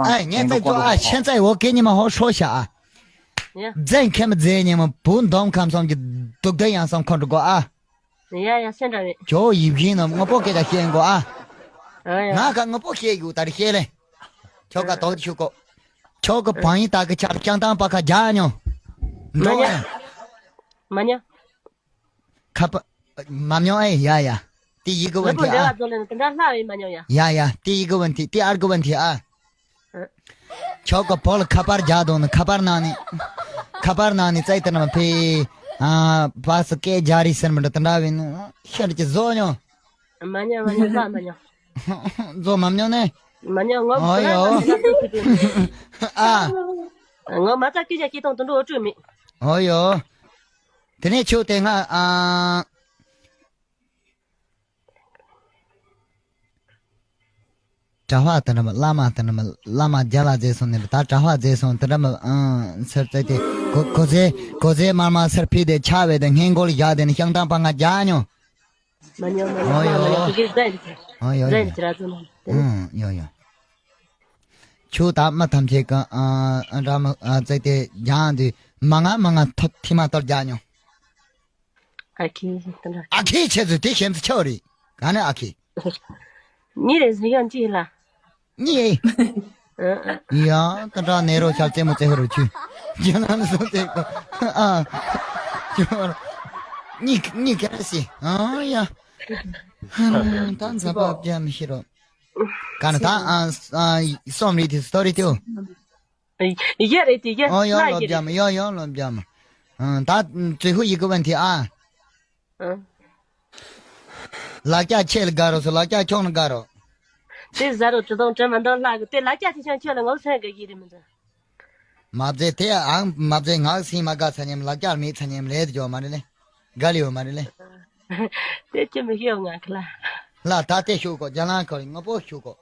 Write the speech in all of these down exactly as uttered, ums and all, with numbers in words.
ཨ་ངས་ཚེ་ཚོ་ཨ་ཆེན་ཚེ་འོ་ཀེ་ཉི་མ་ཧོ་ཧྲོ་ཤ་ཨ། ཡ། རྫན་ཁེ་མ་རྫས་ཉི་མ་བུ་འདོམ་ཁམས་སོང་གི་སྡུག་ལྡན་ཡང་སོང་ཁོ་འགྲོ་གོ་ཨ། ཡ་ཡ་སེ་འདྲ་མེད། ཇོ་ཡིབ་ཤིན་ནམ་ངོ་པོ་སྐད་ཆ་བཤད་གོ་ཨ། ཨ་ཡ། ང་ག་ངོ་པོ་བཤད་ཡུ་ད་རེ་བཤད་ལེ། ཁྱོ་ག་དོག་ཤུ་གོ། ཁྱོ་ག་བང་ཡི་ད་གི་ཆར་ཀྱང་ཏང་པ་ཁ་རྒྱ་ཉོ། མ་འགྲོ་ཉོ། ཡ། མ་ཉོ། ཁ་པ། མ་མྱོང་ཨེ་ཡ་ཡ། དེ་ཡི་གི་ང་བན་ཚོ་དེ་འབྲེལ་ཨ། བ་རྫོགས་ལེ་ན་དེ་འདྲ་ལྷ་བའི་མ་མྱོང་ཡ། ཡ་ཡ་དེ་ཡི་གི་བན་ཚོ་དེ་ཨར་གི་བན་ཚོ་ཨ། ཨ། ཁྱོ་ག་བོ་ལ་ཁ་པར་རྒྱག་དོ་ན་ཁ་པར་ནང་ནས། ཁ་པར་ནང་ནས་ཙའི་ཏི་ན་མ་ཕེ། ཨ་བ་སི་ཀེ་རྒྱ་རི་སེར་མི་འདྲ་དེ་འདྲ་བའི་ནོ་ཤར་གྱི་བཟོ་མྱོང་། མ་མྱོང་མ་མྱོང་ལྷ་མ་མྱོང་། བཟོ་མ་མྱོང་ནས། མ་མྱོང་ངོ་ཨོ་ཡོ། ཨ། ངོ་མ་ཙ་སྐད་ཆ་སྐད་གཏོང་དུ་འགྲོ་འོ་སྤྲོད་མེད། ཨོ་ཡོ། དེ་ནས་ཁྱོད་དེ་སྔ་ཨ། གྲྭ་པ་དེ་འདྲ་མ་བླ་མ་དེ་འདྲ་མ་བླ་མ་རྒྱ་ལ་རྫས་སོང་ནས་ད་གྲྭ་པ་རྫས་སོང་དེ་འདྲ་མ་ཨང་སེར་བཙལ་ཏེ་གོ་གོ་ཟེ་གོ་ཟེ་མར་མ་སེར་ཕི་དེ་ཆ་བས་དེ་སྔས་མགོ་ལ་བཞག་དེ་ནས་ཤང་ཏང་པ་ང་རྒྱ་ཉོ། མ་ཉོ་མ་ཉོ་ཨོ་མ་ཉོ་ཡོ། ཁོ་གིས་ཟན་ཟན་ཨོ་ཡོ་ཡོ། ཟན་ཟེར་ཨ་ཙུ་ན། ཨང་ཡོ་ཡོ། ཁྱོད་ད་མ་ཐམས་ཅད་ཀ་ཨང་འདྲ་མ་ཨ་བཙལ་ཏེ་རྒྱང་དུ་མ་ང་མ་ང་ཐོ་ཐི་མ་ཐོར་རྒྱ་ཉོ། ཨ་ཁི་དེ་འདྲ། ཨ་ཁི་ཆེ་ཚུལ་དེ་ཤེམ་ཚུལ་ཆེ་བ་རེད། ག་ནས་ཨ་ཁི། ཉི་རེ་ཟེར་ཡང་ཅི་ལ། གཉིས། ཡང་ཀ་འདྲ་ནེ་རོ་ཤར་རྩེ་མོ་རྩེ་ཧོ་རུ་ཆུ། རྒྱ་ནག་ནས་སོང་རྩེ་གོ་ཨ། གཉིས་གཉིས་ག་རེ་སི་ཨ་ཡ། ད་འཛམ་བུ་གླིང་མི་ཤེས་རོགས། ག་ནས་ད་ཨ་ཨ་སོམ་རི་དེ་སི་ཏོ་རི་དེའོ། ཡ་རེད་དེ་ཡ་ཨོ་ཡོ་ལ་ལོ་ཡ་རེད། བྱམས་ཡོ་ཡོ་ལོ་བྱམས། ཨ་ད་ཙི་ཧུ་ཡི་གུ་བན་དེ་ཨ། ཨ། ལག་ཆ་ཆེ་ལ་དགའ་རོགས་སོ་ལག་ཆ་ཆུང་ལ་དགའ་རོགས། དེ་ཟ་རོ་དྲི་དང་དྲི་མ་འདང་ལྷག་གི་དེ་ལག་ཆ་དེ་ཆང་ཁྱོད་ལ་ངོ་ཚ་གི་ཡི་རེད་མི་འདུག་མ་བཟས་དེ་ཨང་མ་བཟས་ངག་སིང་མ་དགའ་ཚ་ཉམས་ལག་ཆ་མེད་ཚ་ཉམས་ལས་དེ་ཇོ་མ་རེད་ལེ། དགའ་ལི་ཡོད་མ་རེད་ལེ། དེ་ཅི་མི་ཤེས་ང་ཁ་ལ། ལ་ད་དེ་ཤུག་གོ་རྒྱ་ལང་ཁོ་རི་ངོ་པོ་ཤུག་གོ་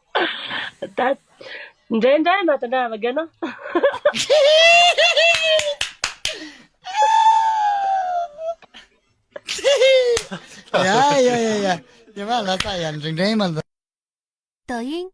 ད། འདྲེ་འདྲེ་མ་དེ་འདྲ་བ་དགའ་ནོ། ཡ་ཡ་ཡ་ཡ། དེ་མ་ལ་ས་ཡ་འདྲེ་འདྲེ་མ་ལ། 抖音